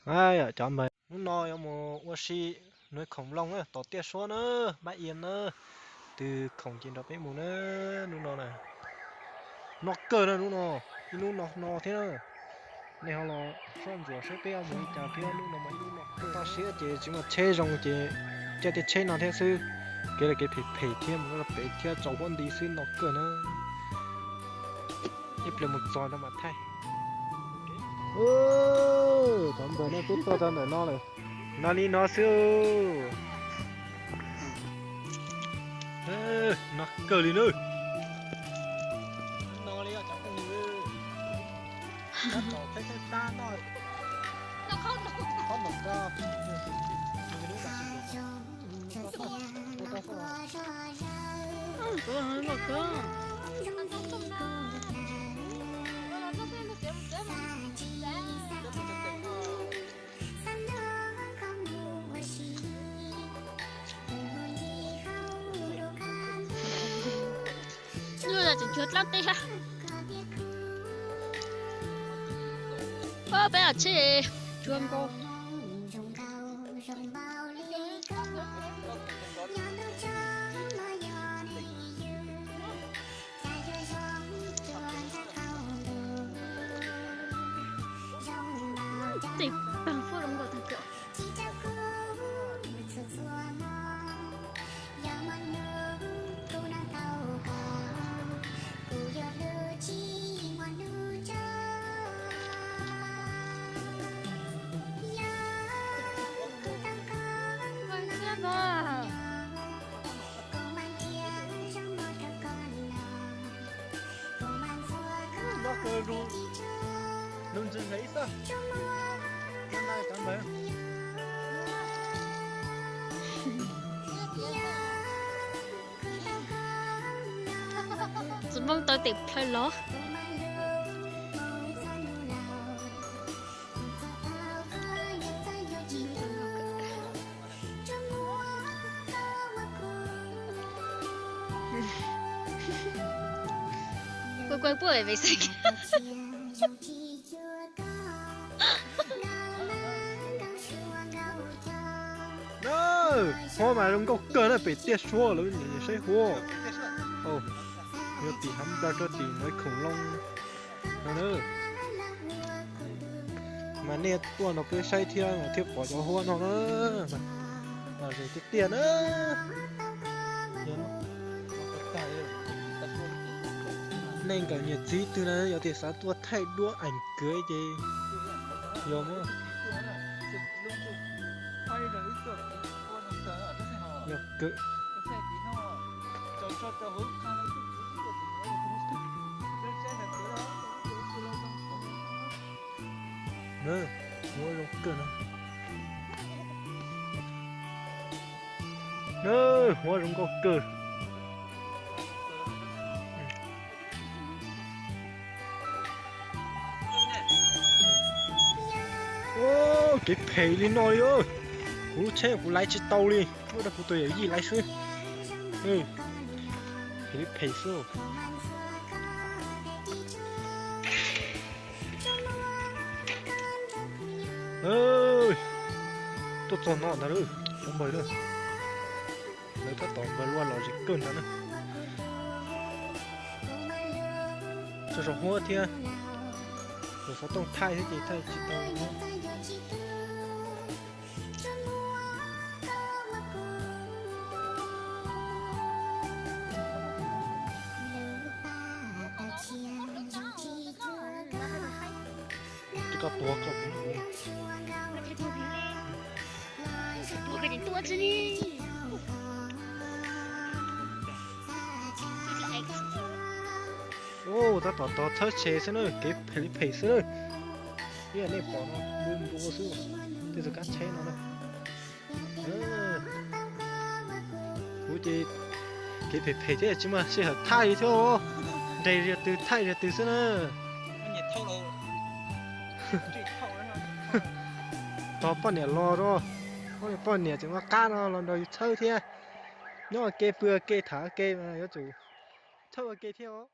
Aw, cov npawg, hnub no yuav mus ua si nuav khoom loo na, tom Tiaj Suab na, Mab Ia na, tws khoom ces nrog peb mus na, hnub no na. No kawg na hnub no, ib hnub no no thiab na. Nej ho los soj ntsuam saib peb mus li cas thiab, hnub no mas ib hnub no kawg. Toj siab ces tsis muaj tsheb zoo ces caij tej tsheb no thiab xwb. Kev los kev phem phem thiab, mus pem thiab tsaus huab nti xwb, no kawg na. Ib pliag mus txog no mas thaij. Cov npawg, nej peb tuaj txog ntawm no lawm. No li no xwb. No kawg li na. Nyuj los tseem cuag dlaab teb hab. Peb os tsheb cuag nkaus. Tej paag fuab zoo nkauj tag kawg. Txiv Hmoob tau tes plhaw los. Quay quay puab vem vem xwb. Huab mas zoo nkauj kawg na, pem Tiaj Suab lawm, saib huab. Yuav tim hav nplas rau tim nuav khoom loo no na. Mas nej tuaj nrog peb saib thiab thiaj pom cov huab no na. Lom zem tiag tiag na. Nej nkawm niam txiv twg na yog tias xav tuaj thaij duab ees kawv ces yog muab. Yog kawm. Huab zoo kawg na. Huab zoo nkauj kawg. Kev phem li no li, kuv lub tsheb kuv laiv tsis tau li, muab rau kuv tus yawm yij laiv xwb. Phem li phem xwb. Tuaj txog no ntag, cov npawg na. Lawv tab tom npawg lua lom zem kawg ntag na. Tsaug zog huab thiab, tus xov tooj thaij thiab ces thaij tsis tau. Koj tuag koj. Tab tom tog tshawb tsheb xwb na, kev phem li phem xwb na. Ib yam nej pom no, npua npua xwb, tej tus kab tsheb no na. Kuv ces kev phem phem thiab tsis muaj sij hawm thaij thiab, nres zia twg thaij zia twg xwb na. Tog poj niam los, poj niam tseem ua qab no los nrog yus tshawb thiab. Nyob ua ke pw ua ke tham ua ke mas yuav tsum tshawb ua ke thiab os.